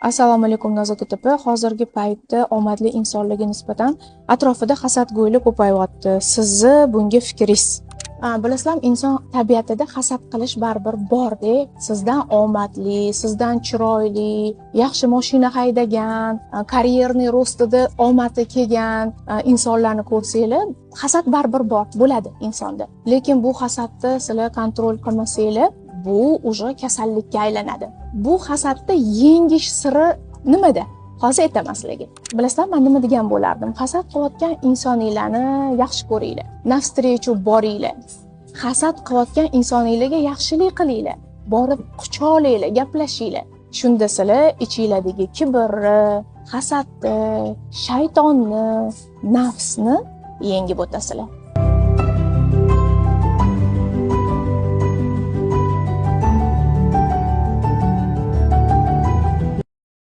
Assalomu alaykum, Nazokat opa. Hozirgi paytda omadli insonlarga nisbatan atrofida hasadgo'ylik ko'payyapti. Sizni bunga fikringiz? Bilasizlarmi, inson tabiatida hasad qilish baribir borda. Sizdan omadli, sizdan chiroyli, yaxshi mashina haydagan, карьерный рост ida omadi kelgan insonlarni ko'rsanglar, hasad baribir bor bo'ladi insonda. Lekin bu hasadni sizlar контроль qilmasanglar, bu уже kasallikka aylanadi. Bu hasadni yengish siri nimada? Hozir aytaman sizlarga. Bilasizlar, man nima degan bo'lardim? Hasad qilayotgan insoninglarni yaxshi ko'ringlar, навстречу boringlar. Hasad qilayotgan insoninglarga yaxshilik qilinglar, borib quchoqlanglar, gaplashinglar. Shunda sizlar ichinglardagi kibrni, hasadni, shaytonni, nafsni yengib o'tasizlar.